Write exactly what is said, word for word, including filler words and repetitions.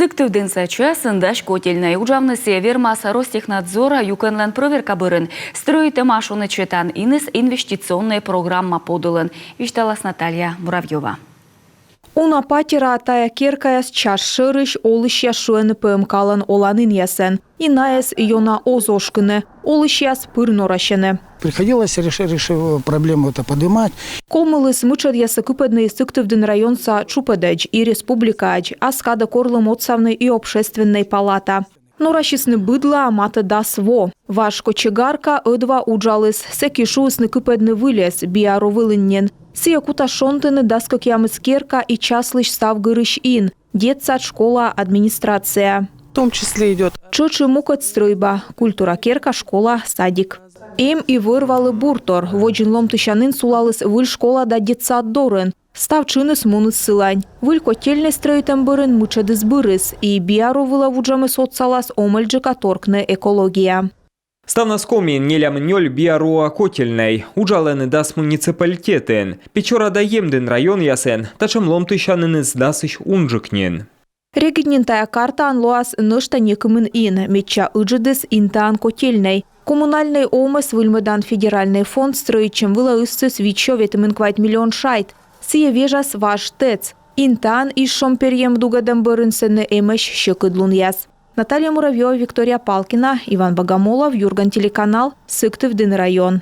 Сыктывдінса чӧгӧн дась котельнӧй. Уджавны сійӧ вермас Ростехнадзора юкӧнлӧн прӧверка бӧрын. Стрӧитӧма шоныд сетан иныс инвестиционнӧй программа подулын, висьталас Наталья Муравьёва. Уна патера тайӧ керкаяс час шӧрысь олысьяс шуӧны ПМК-лӧн оланінъясӧн. И найӧс ёна оз ошкыны. Олысьяс пыр норасьӧны. Приходилось реш- решив проблему это поднимать. Ковмыліс мытшӧдъяссӧ кыпӧдны и Сыктывдін районса тшупӧдӧдз, и республикаӧдз. Ас кадӧ корлім отсавны и Общественнӧй палата. Норасисны быдлаӧ матӧ дас во. Важ кочегарка ӧдва уджаліс, сэки шуисны кыпӧдны выльӧс, Биару вылын нин. Сійӧ кутас шонтыны дас кӧкъямыс керка и часлысь став гырысь ин, детсад, школа, администрация. В том числе идет. Тшӧтш и мукӧд стрӧйба: культура керка, школа, садик. Эм и вӧр-валы буртор. Водзын ломтысянін сулаліс выль школа да детсад дорын. Став тшыныс муніс сылань. Выль котельнӧй стрӧитӧм бӧрын мытшӧдыс бырис, и Биару вылӧ вуджӧмыс отсалас омӧльджыка торкны экология. Ставнас Комиын нелямын нёль Биаруа котельнӧй. Уджалӧны дас муниципалитетын. Печора да Емдін районъясын татшӧм ломтысяніныс дасысь унджык нин. Регыд нин тайӧ картаын лоас нӧшта некымын ин. Медся ыджыдыс — Интаын котельнӧй. Коммунальнӧй овмӧс выльмӧдан федеральнӧй фонд стрӧитчӧм вылӧ ыстіс витсё ветымын квайт миллион шайт. Сійӧ вежас важ ТЭЦ. Интаын изшом перйӧм дугӧдӧм бӧрын сэні эмӧсь сьӧкыдлунъяс. Наталья Муравьёва, Виктория Палкина, Иван Богомолов, «Юрган» телеканал, Сыктывдін район.